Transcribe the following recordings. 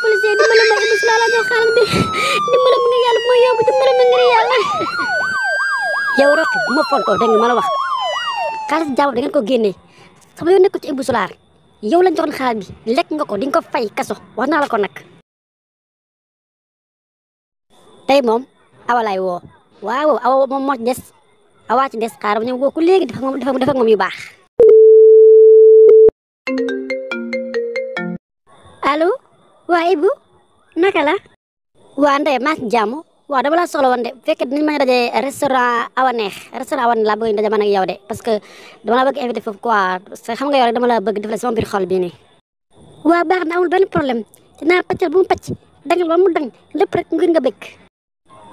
policier dimbali ma Ibou Soulard la jox xaalis bi dimbali ma nga yàlla bu ma yóbbu dimbali ma ngir yàlla. yow rek bu ma fontoo dégg nga ma la wax xaalis jàmm da ngeen ko génnee sama yoon nekkul ci Ibou Soulard yow lañ joxoon xaalis bi lekk nga ko di nga ko fay kaso wax naa la ko nag. tey moom awa laay woo waaw awa moom moo ci des awaa ci des xaaral ma ñëw woo ko léegi def ak moom yu baax. allo waa Ibou naka la. waa Ndeye maa ci jàmm waaw dama la soxla woon de bu fekkee dinañ mën a daje restaurant Awa Neex laa bëgg daje man ak yow de parce que dama la bëgg invité foofu quoi xam nga yow rek dama la bëgg def la sama biir xol bii nii. waa baax na amul benn problème dinaa pàccal bu mu pàcc dangal ba mu dang lépp rek ngir nga bëgg.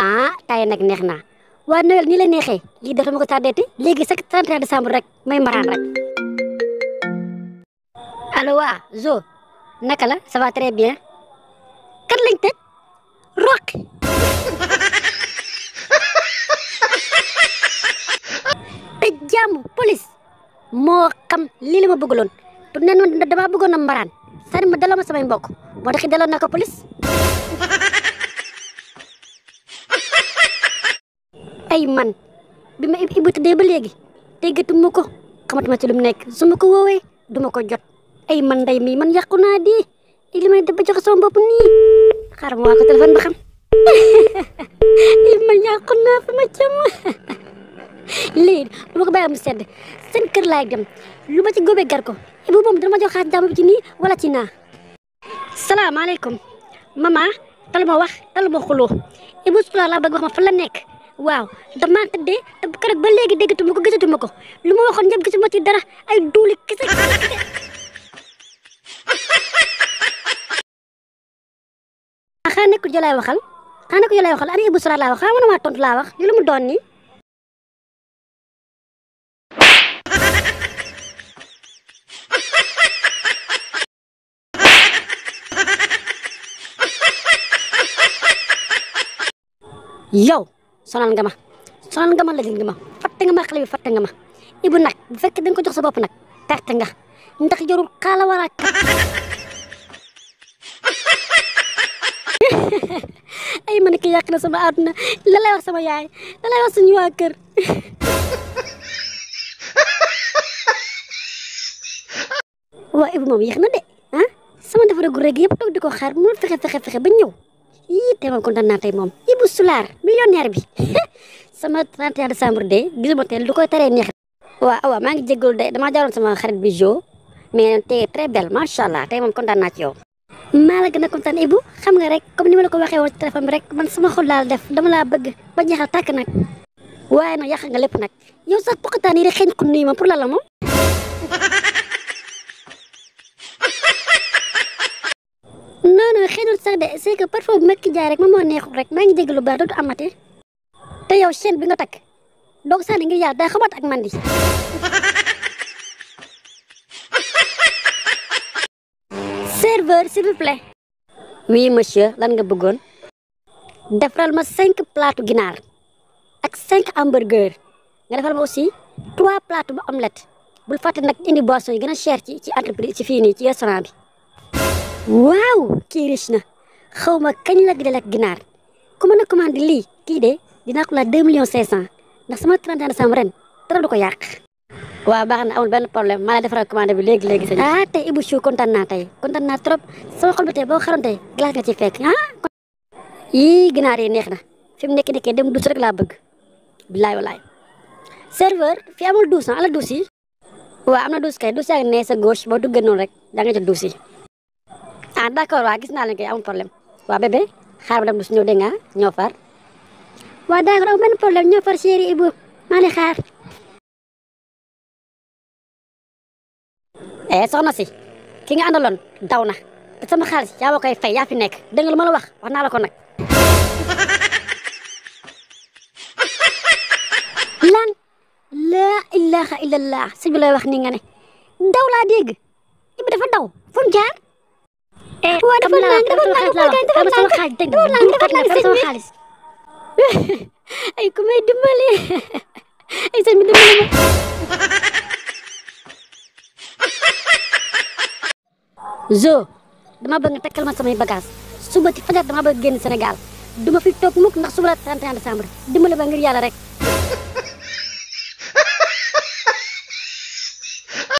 ah tay nag neex naa waa Noël nii la neexee lii def ma ko tardé léegi chaque 31 décembre rek may maraan rek. allo waa Zo naka la ça va très bien. kat lañ tëj Roqi. tëj jàmm police moo xam lii la ma bëggaloon tu ne noonu damaa bëggoon a mbaraan sari ma delloo ma samay mbokk moo tax delloo na ko police. ay man bi ma Ibou tëddee ba léegi déggatuma ko xamatuma ci lu mu nekk su ma ko woowee duma ko jot ay man Ndeye mi man yàqu naa di li may def ba joxe sama bopp nii xaaral ma waa ko téléphone ba xam man yàqu naa fa ma jëm lii du ma ko bàyyi mu sedd seen kër laay dem lu ma ci góobee gar ko Ibou moom dana ma jox xaalis jàmm bi ci nii wala ci naa. salaamaaleykum mama tal ma wax tal ma xuloo Ibou Soulard laa bëgg wax ma fan la nekk. waaw damaa tëddee te bu keroog ba léegi déggatuma ko gisatuma ko lu ma waxoon ñëpp gisuma ci dara ay duuli kese. xanaa nekkul yow laay waxal ana Ibou Soulard laa wax xanaa mënuma tontu laa wax li lu mu doon nii. yow. sonal nga ma lajil nga ma fàtte nga ma xale bi fàtte nga ma Ibou nag bu fekkee da nga ko jox sa bopp nag perte nga ndax jarul xaala wala ay man ki yàq na sama àdduna la lay wax sama yaay la lay wax suñu waa kër. waa Ibou moom yéex na de ah sama defar gu rek yëpp toog di ko xaar mu fexe ba ñëw. yii tey moom kontaan naa tey moom Ibou Soulard millionnaire bi sama 31 décembre de gisuma teel du koy teree neex. waaw maa ngi jégalu de damaa jaaroon sama xarit bi Jo mais tey très belle macha allah tey moom kontaan naa ci yow. maa la gën a kontaan Ibou xam nga rek comme ni ma la ko waxee woon ci téléphone bi rek man sama xol laal def dama laa bëgg ba jeexal tàkk nag waaye nag yàq nga lépp nag yow sax poqataan yi rek xëy na ko nuyu ma pour la moom. non xëynul sax de c'est que parfois bu ma ki jaay rek moom moo neexul rek maa ngi jégalu baax dootu amati te yow chaîne bi nga takk doog sànni ngir yàlla day xamat ak man di. serveur s'il vous plaît. oui monsieur lan nga bëggoon. defaral ma 5 plaatu ginaar ak 5 hamburger nga defal ma aussi 3 plaatu bu omelette bul fàtte nag indi boisson yi gën a cher ci entreprise ci fii nii ci restaurant bi. waaw kii riche na xaw ma kañ la di lekk ginaar ku mën a commandé lii kii de dinaa ko laaj 2,5 millions ndax sama 31 décembre ren dara du ko yàq. waaw baax na amul benn problème maa la defaral commandé bi léegi sëñ ah tey Ibou Chou kontaan naa trop sama xol bi tey boo xaroon tey glace nga ci fekk ah. yii ginaar yi neex na fi mu nekk dem douce rek laa bëgg bilaay walaay. serveur fi amul douce ala douce yi. waaw am na douce kay douce yaa ngi ne sa gauche boo duggee noonu rek da nga jël douce yi. ah d'accord waa gis naa leen kay amul problème waa bébé xaar ba dem du si ñëw dégg nga ñoo far. waa d'accord amul benn problème ñoo far chéri Ibou maa ngi xaar. soxna si ki nga àndaloon daw na te sama xaalis yaa ma koy fay yaa fi nekk dégg nga lu ma la wax naa la ko nag. lan laa ilaha illallah sëñ bi lay wax ni nga ne daw laa dégg Ibou dafa daw fu mu jaar. waaw dafa nang sama xaalis dégg nga sama xaalis. ay ku may dimbali ay sëñ bi dimbali ma. Zo dama bëgg nga takkal ma samay bagage suba ci fajar dama bëgg génn Sénégal duma fi toog mukk ndax suba la 31 décembre dimbali ba ngir yàlla rek